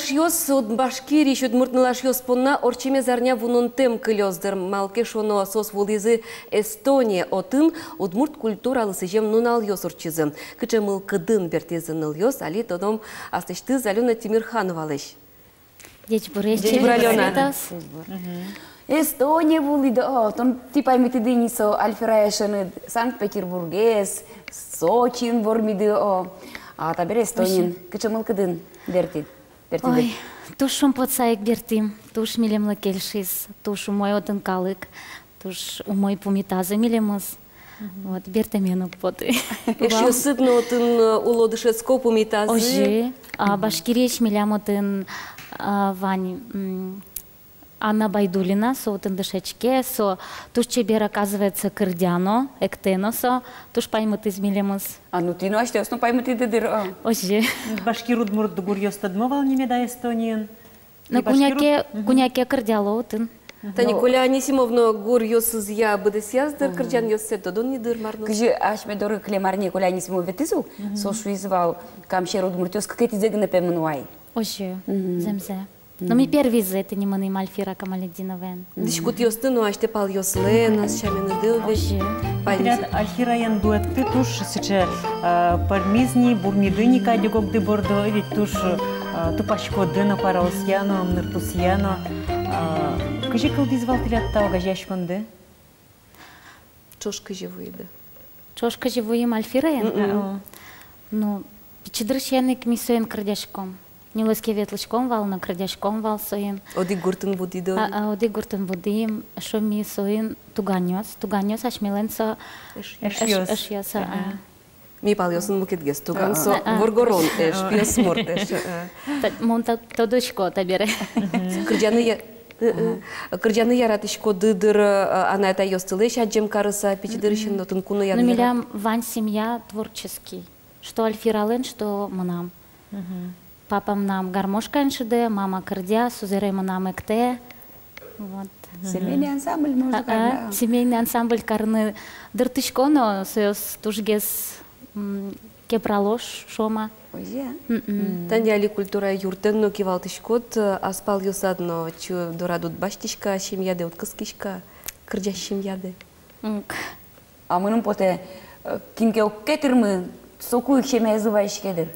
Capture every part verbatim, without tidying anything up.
Нылашъёс, уд-, Башкириысь удмурт нылашъёс понна ортчемез арня вунонтэм кылёз, дыр, малы ке шуоно соос вуылӥзы Эстоние, отын удмурт культуралы сӥзем нуналъёс ортчизы. Кыӵе мылкыдын бертӥзы нылъёс, али тодом аслэсьтыз Алёна Тимирхановалэсь. Ӟечбуресь, ӟечбуресь, Алёна. Мгм. Эстоние вуылӥды, о, тон, тӥ паймытӥды ини со Альфирае шӧдӥд Санкт-Петербургез, Сочиын вормиды, о, а табере Эстониын. Вообще. Кыӵе мылкыдын бертӥд? Бертӥды. Ой, туж шумпотыса ик бертӥм, туж милемлы кельшиз, туж умой отын калык, туж умой пумитазы милемыз. Мгм. Вот, бертэмен уг поты. Эшъёсыд но отын, э, уло, дышетско, пумитазы. Озьы, а, Башкириысь милям отын, а, вань, м, Анна Байдулина, со отын дышетске, со туж чебер, оказывается, кырӟа но, эктэ но со, туж паймытӥз милемыз. А, ну, тӥ но асьтэос но паймытӥды дыр, а? Озьы. Башкир-удмурт гуръёс тодмо вал ни меда Эстониын? Ну, куняке, мгм, куняке кырӟало отын. Мгм. Тани, ну, Коля Анисимов но гуръёсызъя быдэсъяз дыр, мгм, кырӟанъёссэ, тодон ни дыр, мар но. Кызьы асьме доры кылем арне Коля Анисимов ветлӥз ук, мгм, со шуиз вал: «Камсьӧр удмуртъёс кыкетӥзэ гинэ, пе, мыно ай». Озьы, мгм, зэмзэ. Но ми первизэ тӥни мынӥм Альфира Камалетдиноваен. Дӥськутъёсты но асьтэ палъёслэн, ас сяменыды ведь. Озьы. Паймиз. Подряд Альфираен дуэтты туж сыӵе, э, пӧрмиз ни, бурмиды ни кадь ог-огды борды, ведь туж, э, тупаськоды но куараосъя но, ымныртусъя но. Э, кызьы кылдӥз вал тӥляд та огазеяськонды? Ӵош кызьы вуиды? Ӵош кызьы вуим Альфираен? Мгм. О. Ну, пичи дырысен ик ми соин кырӟаськом. Нюлэске ветлӥськом вал но кырӟаськом вал соин. Одӥг гуртын будӥды? А, а, одӥг гуртын будӥм, эшшо ми соин туганъёс. Туганъёс асьмелэн со эш-, эшъёс. Эш-, эшъёс, а, а. Ага. Ми палъёсын мукетгес туган, со, а, а, воргорон эш, пиосмурт эш, а. Та-, мон та-, тодӥсько табере. Мгм. Кырӟаны я-, э, э, ага, кырӟаны яратӥськоды дыр, э, анай-атайёстылэсь адӟем карыса, пичи дырысен но, отын кунояды яра-. Ну, милям вань семья творческий. Что Альфиралэн, что мынам. Мгм. Папа мынам гармошкаен шудэ, мама кырӟа, сузэре мынам эктэ. Вот. Мгм. Семейный ансамбль, можно сказать, да. А, а, семейный ансамбль карыны дыртӥсько но, соос тужгес, м, кепрало, ш-, шуом-а. Озьы-а? Мгм. Мгм. Тани али культура юртэн но кивалтӥськод, э, ас палъёсад но, чу дорад уд басьтӥськы-а семьядэ, уд кыскиськы-а кырӟась семьядэ? М, к- А мыным потэ, э, кин ке ог ке тырмы, соку ик семьязы вайиське дыр.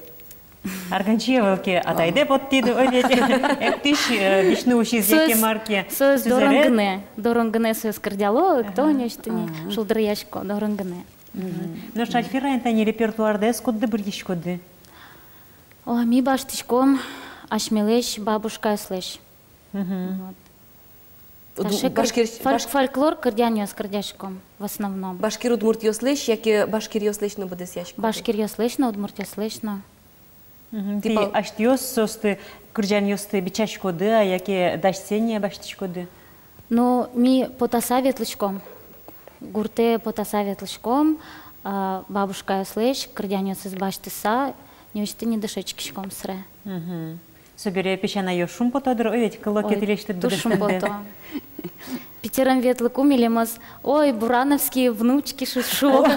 Арганчи ӧвӧл ке, атайдэ поттӥды, ой, ведь, эктӥсь, э, висьны усиз яке мар ке. Соос, соос дорын гинэ, дорын гинэ соос кырӟало, ага, эктон, ага, нёсьтыны, шулдыръясько, дорын гинэ. Мгм. Нош Альфираен тани репертуардэс кудды быръиськоды? О, ми басьтӥськом асьмелэсь бабушкаослэсь. Мгм. Вот. Уд-, таӵе кыр-, башкир-, фольк-, баш-, фольклор кырӟанъёс кырӟаськом в основном. Башкир удмуртъёслэсь яке башкиръёслэсь но быдэсъяськоды? Башкиръёслэсь но, удмуртъёслэсь но. Мгм. Тӥ пал- асьтэос соосты, кырӟанъёсты бичаськоды-а, яке дасьсэ ини-а басьтӥськоды? Ну, ми потаса ветлӥськом. Гуртэ потаса ветлӥськом, а, бабушкаослэсь кырӟанъёсыз басьтыса, нёсьтыны дышетскиськом сыре. Мгм. Собере песянаёс шумпото дыр, ой, ведь, кыло ке тӥлесьтыд быдэстэмдэ. Туж шумпото. Питерын ветлыку милемыз: «Ой, бурановские внучки», шуо.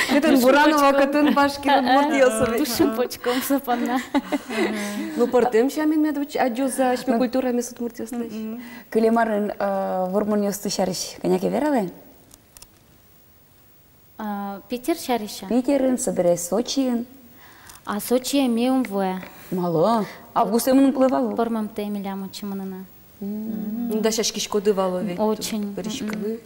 Кытын Буранова, кытын башкир удмуртъёс. Туж шумпотӥськом со понна. Ну, пӧртэм сямен мед адӟозы асьме культурамес удмуртъёслэсь. Мгм. Кылем арын, э, вормонъёсты сярысь кӧня ке вералэ. А, Питер сярысь-а? Питерын, собере Сочиын. А Сочие ми ум вуэ. Малы? Августэ мыным кулэ вал. Пӧрмымтэ милям отчы мыныны. М. Ну, дасяськиськоды вал ведь. Очень. Пыриськыны. Мгм.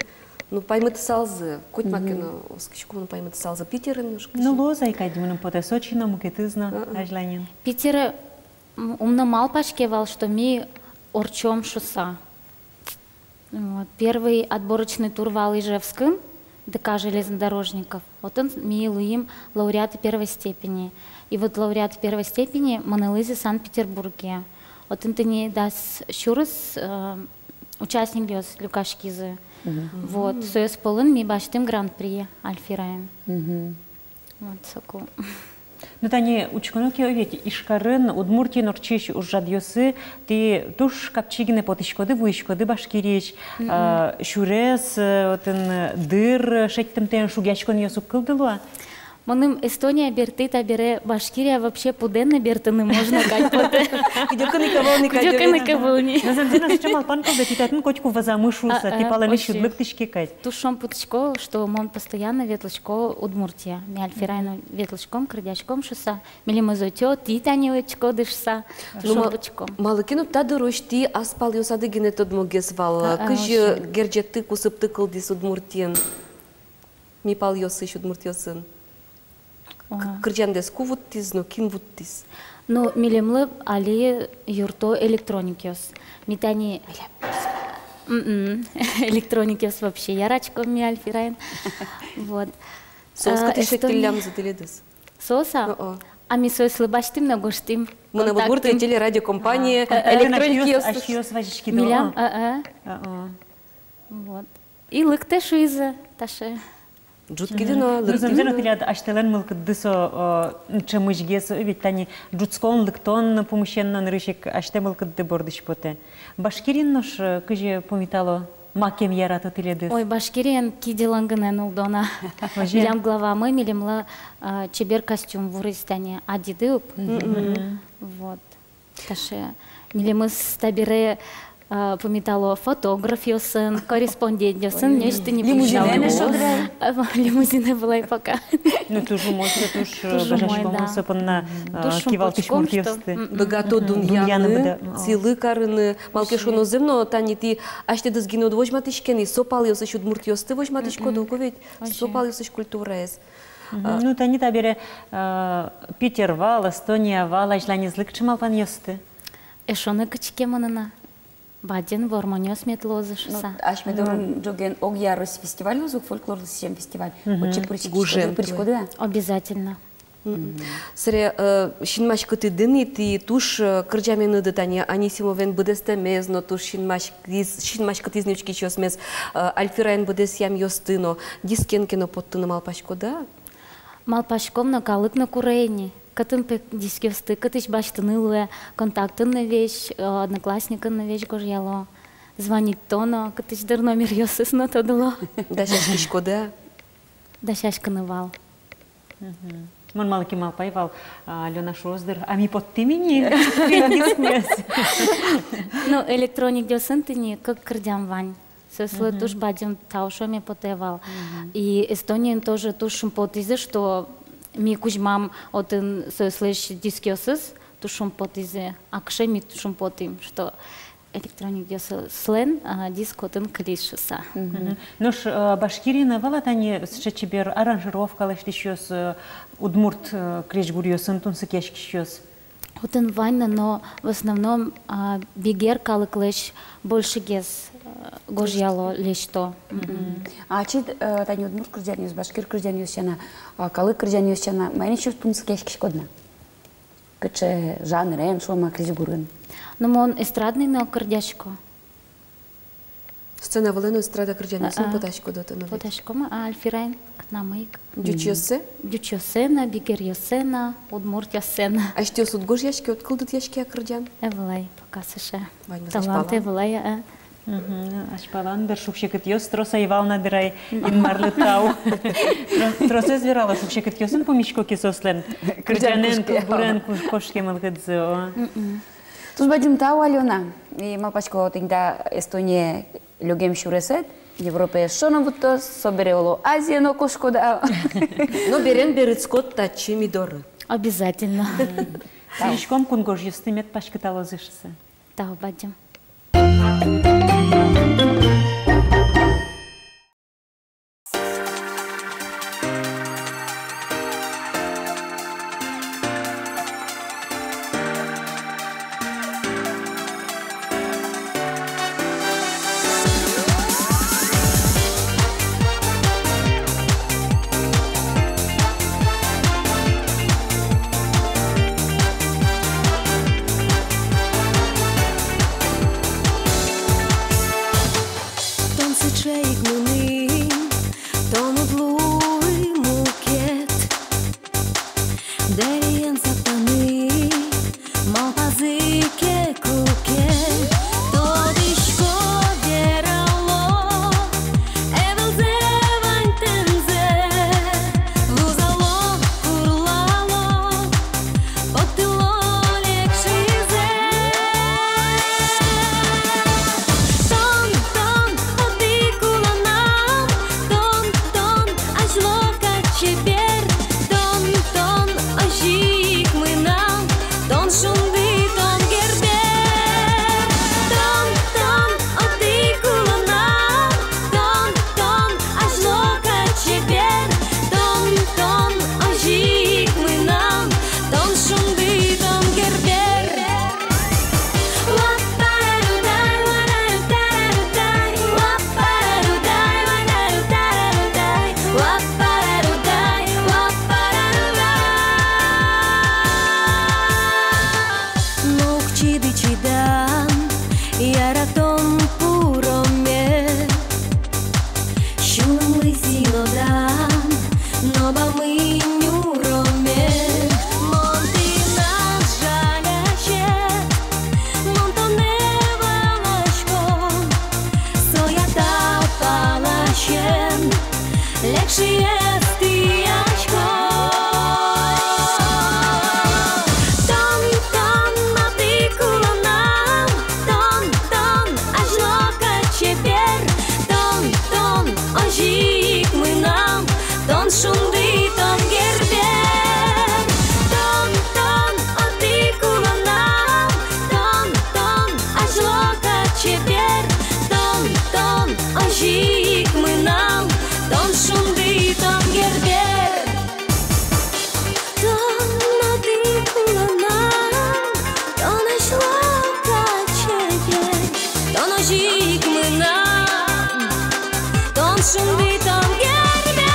Ну, паймытысалзы. Котьма ке но, мгм, оскиськом, ну, паймытысалзы. Питерын, ну, шкиське. Ну, луоз ай кадь, мыным потэ, Сочи но, мукетыз но, а-а, азьланьын. Питере, м, ум но малпаське вал, что ми ортчом шуыса. Вот. Первый отборочный тур вал Ижевскын, ДК железнодорожников. Отын ми луим лауреаты первой степени. И вот лауреаты первой степени мынылӥзы Санкт-Петербургие. Отын тыни дас сюрс, э, участникъёс люкаськизы. Мгм. Вот. Соос пӧлын ми басьтӥм гран-при Альфираен. Мгм. Вот соку. Ну, тани учконо ке, ведь Ижкарын, Удмуртиын ортчись ужрадъёсы тӥ туж капчи гинэ потӥськоды, вуиськоды Башкириысь, мгм, а, сюрес, э, отын, э, дыр шедьтымтэен шугъяськонъёс уг кылдыло-а? Мыным Эстония берты, табере Башкирия вообще пудэн но бертыны можно кадь потэ. Кыдёкын ик ӧвӧл ни. Кыдёкын ик ӧвӧл ни. Но зэмзэ но сыӵе малпан кылдэ, тӥ татын котьку вӧзамы шуыса, тӥ палэнысь уд лыктӥське кадь. Туж шумпотӥсько, что мон постоянно ветлӥсько Удмуртия. Ми Альфираен но ветлӥськом, кырӟаськом шуыса. Милемыз ӧтё, тӥ тани ӧтиськоды шуыса. Туж шумпотӥсько. Малы ке но та дырозь тӥ ас палъёсады гинэ тодмогес вал, кызьы герӟетты, кусыпты кылдӥз Удмуртиен. Ми палъёсысь удмуртъёсын. К-, кырӟандэс ку вуттӥз но кин вуттӥз? Ну, милемлы али юртто электроникъёс. Ми тани... М-м. Электроникъёс вообще яратӥськом ми Альфираен. Вот. Соос кытысь шедьтӥллямзы тӥледыз? Соос-а? О-о. А ми соослы басьтӥм но гожтӥм. Мынам Удмуртия телерадиокомпания, электроникъёс. Асьёс вазиськиды. Милям, а-а. О-о. Вот. И лыктэ шуизы таӵе. Ӝутскиды но, лыктэ но. Ну, зэмзэ но, тӥляд асьтэлэн мылкыдды со, э, ӵемысьгес, ведь тани ӝутскон, лыктон пумысен но нырысь ик асьтэ мылкыдды бордысь потэ. Башкириын нош, э, кызьы пумитало, макем ярато тӥледыз? Ой, Башкириын киделэн гинэ нуллоно. Озьы. Милям главамы милемлы, э, чебер костюм вуриз тани, адӟиды ук. Мгм. Вот. Таӵе. Милемыз табере, а, пумитало фотографъёсын, корреспондентъёсын, нёсьты ни пумитало. Лимузинэн эшшо дыр-а? А, лимузинэ вылай пока. Ну, туж умой, туж, э, туж умой, гажаськом, да. Особенно, а, туж кивалтӥсь муртъёсты. М-м. Быгато дунъяны, дунъяны быгато, о, сӥлы карыны, малы ке шуоно, зэм но, тани тӥ асьтэдыз гинэ уд возьматӥське ни, со палъёсысь удмуртъёсты возьматӥськоды ук ведь, со палъёсысь культураез. Мгм. А. Ну, тани табере, э, Питер вал, Эстония вал, азьланезлы кыӵе малпанъёсты? Эшшо но кыӵе ке мыныны. Бадӟым вормонъёс мед луозы шуыса. Ну, асьме дорын ӝоген огъярысь фестиваль луоз ук, фольклорлы сӥзем фестиваль. Мгм. Отчы пыриськиськоды, пыриськоды-а? Обязательно. Мгм. Собере, э, синмаськытӥды ни тӥ туж, э, кырӟаменыды, тани Анисимовен быдэстэмез но туж синмаськытӥз, синмаськытӥз ни учкисьёсмес, э, Альфираен быдэсъямъёсты но, дискен ке но поттыны малпаськоды-а? Малпаськом но, калык но куре ини. Кытын пе дискъёсты, кытысь басьтыны луэ, Контактын но весь, э, Одноклассникын но весь гожъяло. Звонить-то но, кытысь дыр номеръёсыз но тодыло. Дасяськиськоды-а? Дасяськыны вал. Мгм. Мон малы ке малпай вал, а, Алёна шуоз дыр, а ми поттӥм ини дискмес. Ну, электроникъёсын тӥни кык кырӟан вань. Соослы туж бадӟым тау шуэме потэ вал. Мгм. И Эстониын тоже туж шумпотӥзы, что ми кузьмам отын соослэсь дискъёсыз, туж шумпотӥзы. А кыӵе ми шумпотӥм, что электроникъёслэн, а, диск отын кылиз шуыса. Мгм. Нош, э, Башкириын ӧвӧл-а тани сыӵе чебер аранжировка лэсьтӥсьёс, э, удмурт, э, крезьгуръёсын тунсыкъяськисьёс? Отын вань на, но в основном, а, бигер калыклэсь большегес, э, гожъяло, лэсьто. Мгм. А ачид, э, тани удмурт кырӟанъёс, башкир кырӟанъёс сяна, а, калык кырӟанъёс сяна, маин ещё тунсыкъяськиськод на? Кыӵе жанрен, шуом-а, крезьгурын? Ну, мон эстрадный но кырӟасько. Сцена вылэ но эстрада кырӟанъёсын потаськоды-а тон? Потаськом, а, Альфираен кыкнамы ик. Ӟучъёссэ? Ӟучъёссэ но, бигеръёссэ но, удмуртъёссэ но. Асьтэос уд гожъяське, уд кылдытъяське-а кырӟан? Ӧвӧл ай, пока сыӵе талант ӧвӧл ай, а. Мгм. Азьпалан дыр шуг-секытъёс трос ӧй вал на дыр ай, Инмарлы тау. Тро-, тросэз верало, шуг-секытъёсын пумисько ке соослэн кырӟанэн, кылбурен куш-, кошке мылкыдзы, о. Мгм. Туж бадӟым тау, Алёна. И малпасько, тӥни та Эстония лёгем сюресэд Европае эшшо но вуттоз, собере, оло, Азие но кошкод-а. Но берен берытскод татчы ми доры. Обязательно. Тау. Сӥзиськом кунгожъёсты, мед паськыталозы шуыса. Тау бадӟым. Тон сыӵе ик мыным, тон уд луы мукет. Дэриен саптаны малпазы ке куке. Тодӥсько, верало, ӧвӧл зэ ваньтэмзэ. Вузало Шунды тон гербер,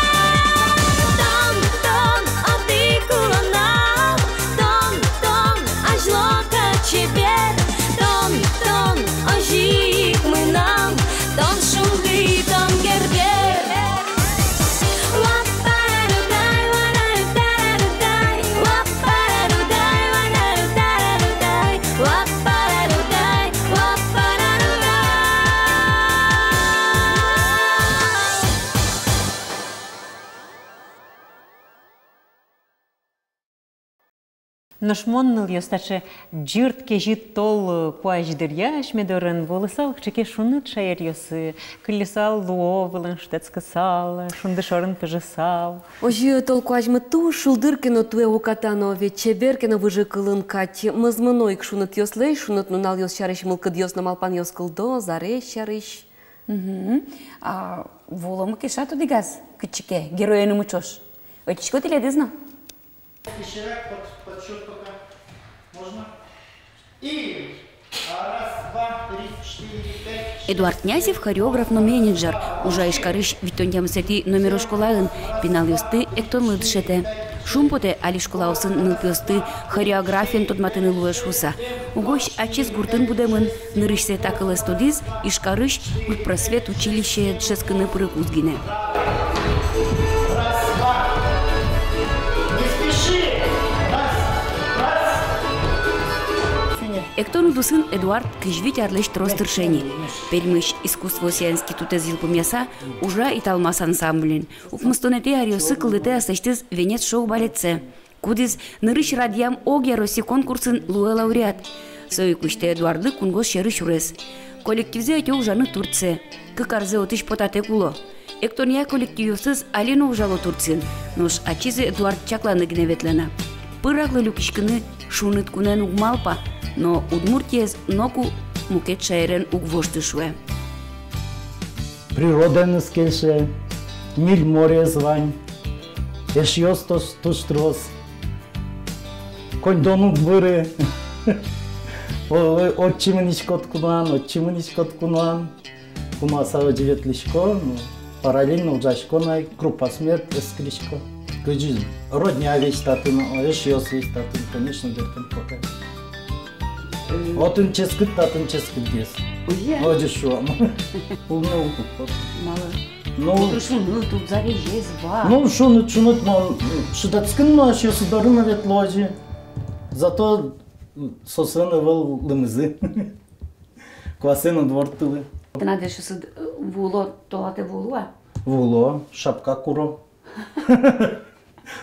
тон, тон, отысь улонам, тон, тон, азьло кадь чебер, тон, тон, озьы ик мынам, тон, шунды тон гербер. Нош мон, нылъёс, таӵе ӟырт кезьыт тол куазь дыръя асьме дорын вуылысал кыӵе ке шуныт шаеръёсы, кылльысал луо вылын, шутэтскысал, шунды шорын пыжысал. Озьы тол куазьмы туж шулдыр ке но, туэ уката но, ведь чебер ке но выжыкылын кадь, мӧзмыно ик шунытъёслэсь, шуныт нуналъёс сярысь мылкыдъёс но малпанъёс кылдо, зарезь сярысь. Мгм. А вуыломы ке шат одӥгаз кытчы ке героенымы ӵош. Ӧтисько тӥледыз но. Ещё раз под, подсчёт пока. Можно? И, а, раз, два, три, четыре, пять, шесть. Эдуард Князев хореограф но менеджер, ужа Ижкарысь витьтон тямысэтӥ номеро школаын, пиналъёсты эктонлы дышетэ. Шумпотэ, али школаосын нылпиосты хореографиен тодматыны луэ шуыса. Угось ачиз гуртын будэмын, нырысьсэ та кылэз тодӥз Ижкарысь культпросвет училищее дышетскыны пырыкуз гинэ. Эктон удысын Эдуард кызь вить арлэсь трос тырше ини. Пермысь искусствоосъя институтэз йылпумъяса, ужа «Италмас» ансамблин. Укмыстонэтӥ аръёсы кылдытэ аслэсьтыз «Венец» шоу-балетсэ. Кудӥз нырысь радъям огъя Россия конкурсын луэ лауреат. Со ик усьтэ Эдуардлы кунгож сьӧры сюрес. Коллективзэ ӧтё ужаны Турцие. Кык арзэ отысь потатэк уло. Эктонъя коллективъёсыз али но ужало Турциын. Нош ачиз Эдуард чакланы гинэ ветлэ на. Пыраклы люкиськыны шуныт кунэн уг малпа, но Удмуртиез ноку мукет шаерен уг вошты, шуэ. Природаеныз кельше, ньыль морез вань, эшъёс туж, туж трос. Коньдон уг быры. О, о, отчы мынӥськод куноан, отчы мынӥськод куноан. Куноаса озьы ветлӥсько, ну, параллельно ужасько на, группаос мед эскерисько. Кызьы родня весь татын, эшъёс весь татын, конечно, бертэм потэ. Отын ческыт, татын ческытгес. Озьы? Озьы шуом. Улны уг кут. Малы? Ну, шуныт, туж зарезь вал. Ну, шуныт, шуныт, мон шутэтскын но эшъёсы доры но ветло озьы. Зато, м, соослэн ӧвӧл лымызы. Куасэн уд ворттылы. Тынад эшъёсыд, э, вуыло, толалтэ вуыло-а? Вуыло, шапка куро.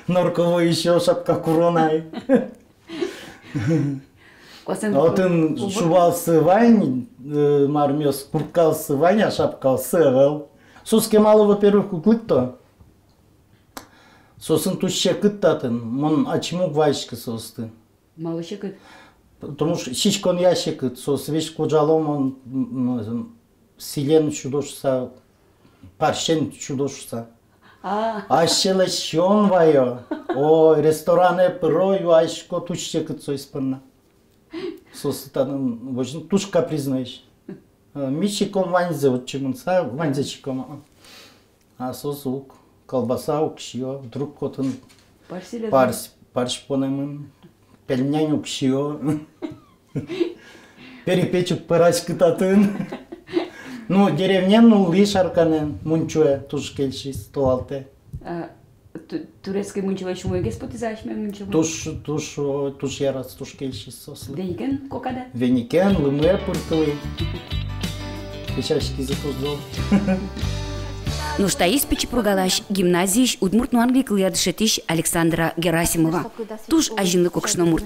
Норковой ещё шапка куро на ай. Куасэн. Отын куро, шубаосы вань, э, мармиос, курткаосы вань, а шапкаосы ӧвӧл. Соос кемалы, во-первых, уг лыкто. Соосын туж секыт татын, мон ачим уг вайиськы соосты. Малы секыт? Потому что сиськонъя секыт, соос весь кожало, мон, м, м, сӥлен сюдо шуса, парсен сюдо шуса. А. Асьсэлэсь сиён вайо. О, ресторанэ пыро, юасько, туж секыт соос понна. Соос татын, в общем, туж капризноесь. Э, ми сиськом ваньзэ, отчы мыныса, ваньзэ сиськом. А соос уг, колбаса уг сиё, вдруг отын парсь сӥле, парсь, парсь понэмын, пельмень уг сиё. Перепеч уг пӧраськы татын. Ну, деревняын нуллӥ, Шарканэн, мунчое туж кельшиз, толалтэ. А, ту-, турецкой мунчо вал, умойгес потӥз-а асьме мунчомы? Туж, туж, о, туж яраз, туж кельшиз соослы. Веникен кокадэ? Веникен, лымые пыртылӥ. Кесяськизы туж зол. Нош таиз Пичи Пургалась гимназиысь удмурт но англи кылъя дышетӥсь Александра Герасимова. Туж азинлыко кышномурт.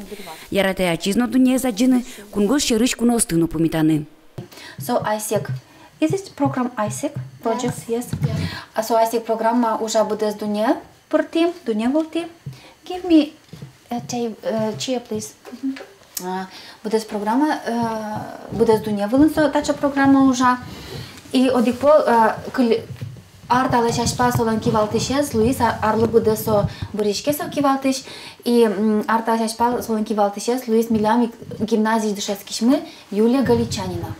Яратэ ачиз но дуннеез адӟыны, кунгож сьӧрысь куноосты но пумитаны. So ISEC. Is it program ISEC project? Yes. Yes. Yeah. А, so ISEC программа ужа быдэс дунне пыртӥ, дунне вылтӥ. Give me, uh, tea, uh, chair, please. Мгм. А, быдэс программа, э, быдэс дунне вылын со таӵе программа ужа. И одӥг пол, э, кыль-, ар талэсь азьпал солэн кивалтӥсез луиз, а-, арлы быдэ со быръиське, со кивалтӥсь. И, м, ар талэсь азьпал солэн кивалтӥсез луиз милям ик гимназиысь дышетскисьмы Юлия Галичанина.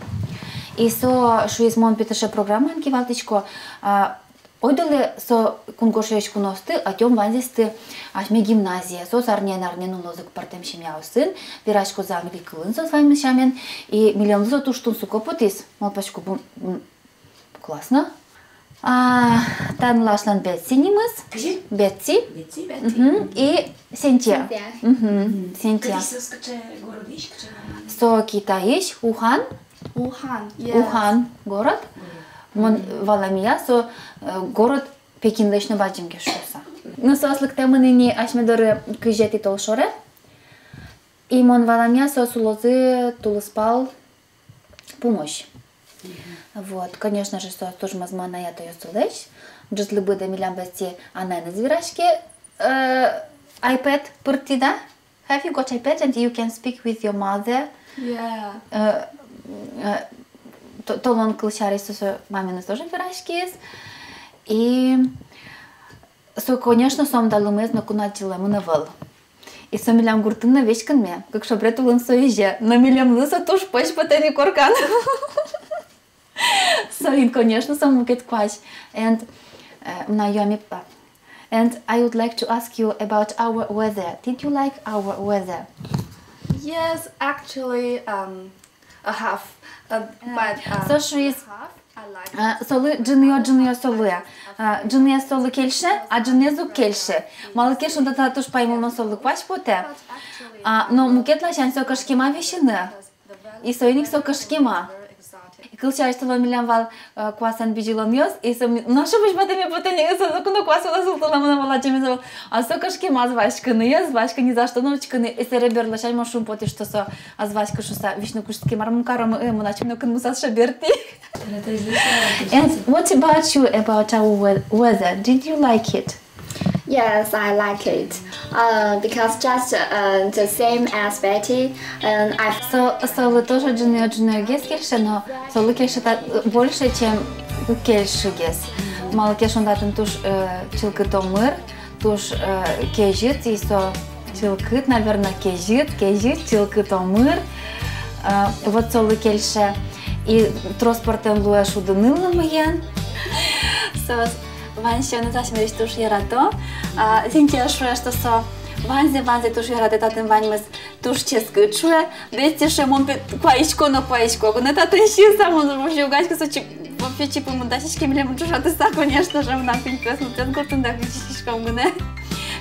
И со шуиз: мон пе таӵе программаен кивалтӥсько, а, Ойдолэ со кунгожъёс куноосты ӧтём ваньзэсты асьме гимназие. Соос арняен-арняен улозы ик пӧртэм семьяосын, вераськозы англи кылын соос ваньмыз сямен, и милемлы со туж тунсыко потӥз, малпасько, бу-, м, классно. А, та нылашлэн Бетси нимыз. Кызьы? Бетси. Бетси, Бетси. Мгм. И Сентя. Сентя. Мгм. Мгм. Сентя. Кытысь соос, кыӵе городысь, кыӵе городысь? Со Китайысь, Ухань. Ухань, yes. Ухань город. Город. Мон валамъя, со, э, город Пекинлэсь но бадӟымгес шуыса. Но соос лыктэмын ини асьме доры кызетӥ толшоре. И мон валамъя, соос улозы тулыспал пумозь. Мгм. Вот, конечно же, соос туж мӧзмо анай-атайёсылэсь. Ӝытлы быдэ милям Бетси анаеныз вераське, э, iPad пыртӥ, да? Have you got iPad and you can speak with your mother? Yeah. Э, э, то-, толон кылсярысь, со, со мамаеныз тоже вераськиз. И со, конечно, сомында лымыез ноку но адӟылэмын ӧвӧл. И со милям гуртын но веськынме, кык шобрет улын со изе. Но милемлы со туж пӧсь потэ ни коркан. Соин, конечно, со мукет куазь. And, э, мынам юаме, а, and I would like to ask you about our weather. Did you like our weather? Yes, actually, um, a half. Uh, but, uh, со шуиз, half, I like, а, солы ӝыныё, ӝыныё со луэ. А, ӝыныез солы кельше, а ӝыныез уг кельшы. Малы ке шуоно, та туж паймымон солы куазь потэ. А, но мукет ласянь со кышкема висьыны. И соин ик со кышкема. И кылсярысь, толон милям вал, э, куасэн бызьылонъёс, и со ми-, нош пӧсь потэ, ми потэ ни, со ноку но куас вылэ султылэмын ӧвӧл, адӟемез ӧвӧл. А со кышкемаз васькыны, ӧз васькы ни за что но учкыны, и собере берло сямен мон шумпотӥ, что со ӧз васькы шуыса, висьыны кутскиз, мар мон каром, э, мон ачим но кынмыса сыӵе бертӥ. And what about you, about our we-, weather? Did you like it? Yes, I like it. Uh, because just, uh, the same as Betty, and I... Со, солы тоже ӝыныё, ӝыныёгес кельше, но солы кельше та, э, больше, чем уг кельшыгес. Малы ке шуоно, татын туж, э, чылкыт омыр, туж, э, кезьыт, и со чылкыт, наверно, кезьыт, кезьыт, чылкыт омыр. Э, вот солы кельше. И трос пӧртэм луэ шудыны лымыен. Соос вань сиёнэз асьмелэсь туж ярато. А, Синтия шуэ, что со ваньзэ, ваньзэ туж яратэ, татын ваньмыз туж ческыт, шуэ. Бетти шуэ, мон пе куаисько но куаисько гинэ татын сиыса, мон вообще уг адӟиськы, со чип-, вообще чипы мында сиське милемын ӵошатыса, конечно же, мынам пинь пиосмуртэз гуртын дак вить сиськом гинэ.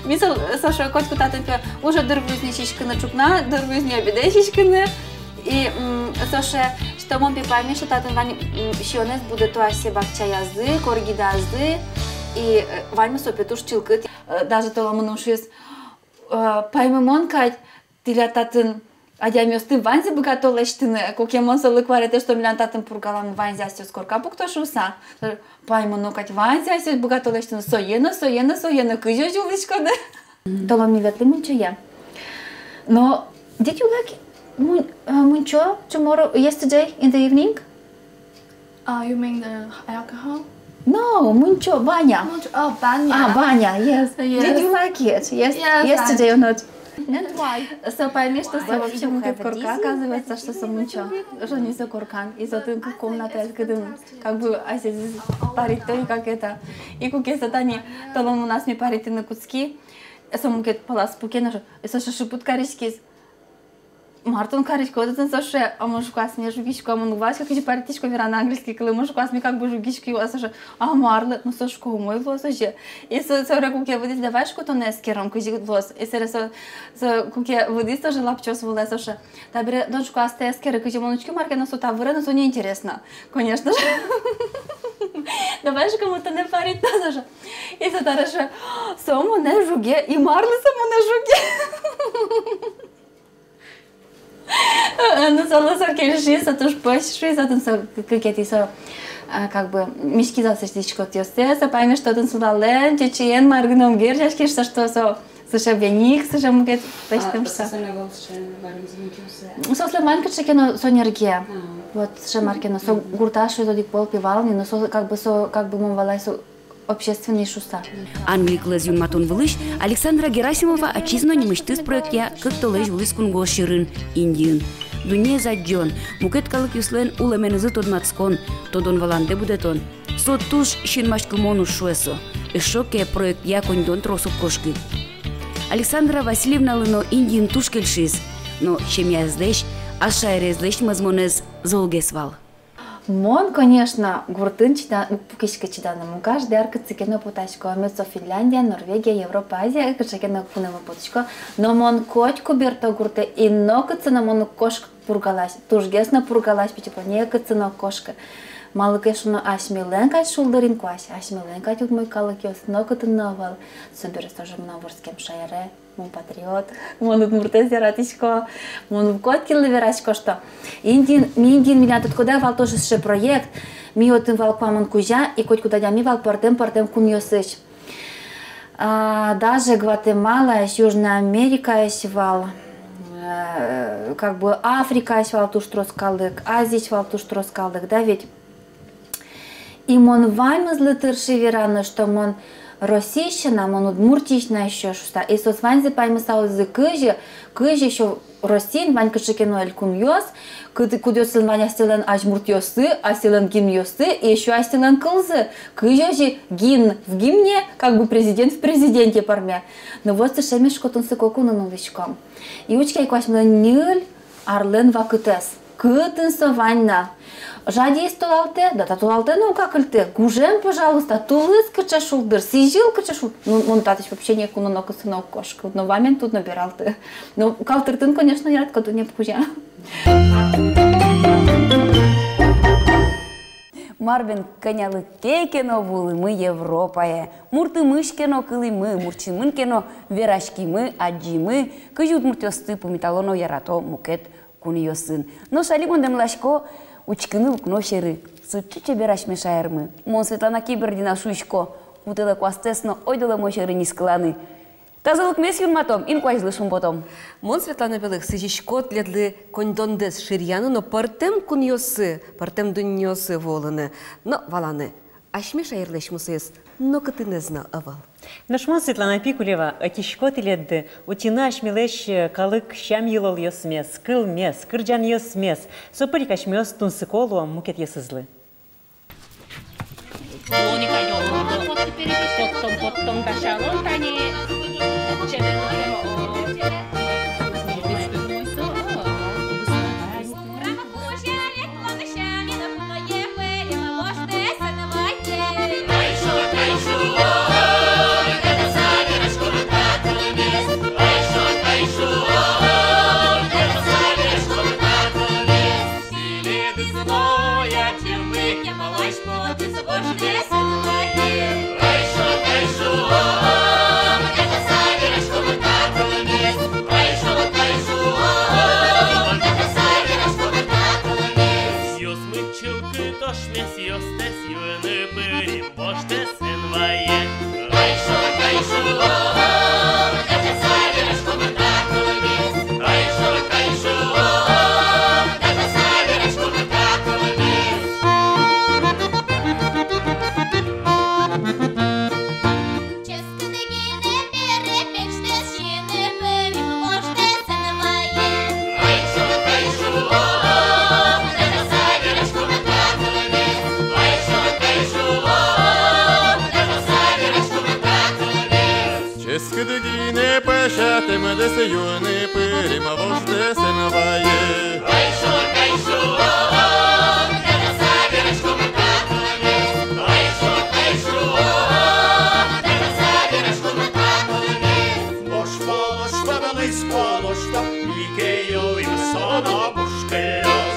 Ми со, со шуэ, котьку татын пе уже дыр вуиз ни сиськыны ӵукна, дыр вуиз ни обедэ сиськыны. И, м, со шуэ, что мон пе паймисько, что татын вань, м, сиёнэз будэто асьсэ бакчаязы, коргидазы, и, э, ваньмыз со пе туж чылкыт. Э, даже толон мыным шуиз, э, паймымон кадь, тӥляд татын адямиосты ваньзэ быгато лэсьтыны, куке мон солы куаретӥ, что милям татын Пургалэн ваньзэ асьсэос корка пукто шуыса. Паймоно кадь, ваньзэ асьсэос быгато лэсьтыны, сое но, сое но, сое но, кызьы озьы улӥськоды. Толон ми ветлӥм мунчое. Но did you like мун-, э, мунчо tomorrow, yesterday in the evening? Uh, you mean the alcohol? No, мунчо, баня. Мунчо, oh, баня. А, баня, yes. Yes. Did you like it? Yes, yes, yesterday or not? And why? Со паймиз, что со вообще мукет корка, оказывается, что со мунчо. Что не со коркан. И со тын кык комната, кыдын, как бы, асьсэзэ парить, то и как это. И куке со тани, толон мон асме парить но кутски. Со мукет палаз пуке но, со шыпыт кариськиз. Мар тон кариськод отын, со шуэ, а мон шуко, асме жугисько, мон уг валаськы, кызьы парить карисько вераны английский кылын, мон шуко, асме как бы жугисько, а со шуэ, а марлы, ну со шуко, умой луоз озьы. И со, собере куке выдӥз, давай шуко, тонэ эскером, кызьы луоз. И собере со, со куке выдӥз, тоже лапчиос вылэ, со шуэ, табере тон шуко, астэ эскеры, кызьы мон учки, мар ке но со та выре, но со неинтересно, конечно же. Давай шуко, мон тонэ парить, со шуэ. И со табере шуэ, со монэ жуге, и марлы со монэ жуге. Ну, солы со кельшиз, со туж пӧсь шуиз, отын со к-, кыкетӥ со, а, как бы, миськиз аслэсьтыз котъёссэ, со паймиз, что отын сулалэн, чечыен, мар гинэ ум герӟаське, что со сыӵе веник, сыӵе мукет пӧсьтэм, что. Соослэн вань кыӵе ке но со нерге. А. Вот, сыӵе мар ке но, со гуртаз, шуиз, одӥг пол пе вал ни, но со, как бы, со, как бы, мон валай, со общественный шуыса. Англи кылэз юнматон вылысь Александра Герасимова ачиз но нимысьтыз проектъя кык толэзь улӥз кунгож сьӧрын, Индиын. Дуннеез адӟон, мукет калыкъёслэн улэменызы тодматскон, тодон-валандэ будэтон. Со туж синмаськымон уж, шуэ со. Эшшо ке проектъя коньдон трос уг кошкы. Александра Васильевналы но Индиын туж кельшиз, но семьяезлэсь, ас шаерезлэсь мӧзмонэз золгес вал. Мон, конечно, гуртын чида-, уг пукиськы чиданы. Мон каждый ар кытчы ке но потасько. Мед со Финляндия, Норвегия, Европа, Азия, кыӵе ке но кунэмы потӥсько. Но мон котьку берто гуртэ, и нокытчы но мон уг кошкы Пургалась, тужгес но Пургалась, пичи понна кытчы но уг кошкы. Малы ке шуоно, асьмелэн кадь шулдыр инкуазь, асьмелэн кадь удмурт калыкъёс нокытын но ӧвӧл. Собере со же мынам вордскем шаере, мон патриот, мон удмуртэз яратӥсько, мон котькинлы верасько, что Индиын, ми Индиын милям тӥ тодӥськоды вал тоже сыӵе проект, ми отын вал куамын кузя, и котькуд адями вал пӧртэм-пӧртэм кунъёсысь. А, даже Гватемалаысь, Южной Америкаысь вал, э, как бы Африкаысь вал туж трос калык, Азиысь вал туж трос калык, да ведь? И мон ваньмызлы тырши вераны, что мон Россиысь на, мон Удмуртиысь на ещё шуса. И соос ваньзы паймыса улозы, кызьы, кызьы ещё Россиын вань кыӵе ке но элькунъёс, куд-, кудъёсызлэн вань асьсэлэн азьмуртъёссы, асьсэлэн гимнъёссы, и ещё асьсэлэн кылзы. Кызьы озьы гимн в гимне, как бы президент в президенте пӧрме. Но вот сыӵе ми шуко тунсыко кунын улӥськом. И учке ай, куазь милям ньыль арлэн вакытэз. Кытын со вань на? Жадиз толалтэ, да, та толалтэ но уг акыльты. Гужем, пожалуйста, тулыс кыӵе шулдыр, сӥзьыл кыӵе шулдыр. Ну, мон татысь вообще нокуно но кытчы но уг кошкы. Но вамен тудо но бералты. Но калтыртыны, конечно, яратӥсько дунне пук кузя. Мар бен, кӧнялы ке но вуылӥмы Европае. Муртымысь ке но кылӥмы, муртчимын ке но вераськимы, адӟимы, кызьы удмуртъёсты пумитало но ярато мукет кунъёсын. Нош али мон дэмласько учкыны укно сьӧры. Сыӵе чебер асьме шаермы. Мон, Светлана Кибердина, шуисько, кутэлэ куастэс но ойдолэ мон сьӧры нискыланы. Тазалыкмес юнматом, инкуазьлы шумпотом. Мон, Светлана Белых, сӥзисько тӥледлы коньдондэс ширъяны но пӧртэм кунъёсы, пӧртэм дуннеосы вуылыны но валаны. Асьме шаерлэсь мусоез нокытынэз но ӧвӧл. Нош мон, Светлана Пикулева, ӧтисько тӥледды утьыны асьмелэсь, э, калык сям-йылолъёсмес, кылмес, кырӟанъёсмес. Со пӧлик асьмеос тунсыко луом мукетъёсызлы. Поттом, поттом, дасялом тани. Ёсмы чылкыт ошмес, ёстэс юыны пырим, вождэс эн вае. Ческыт гинэ пӧсятэмдэс юыны пырим, вождэс эн вае. Нош полошто, вылысь полошто, ми ке юим, со но пушкылёз.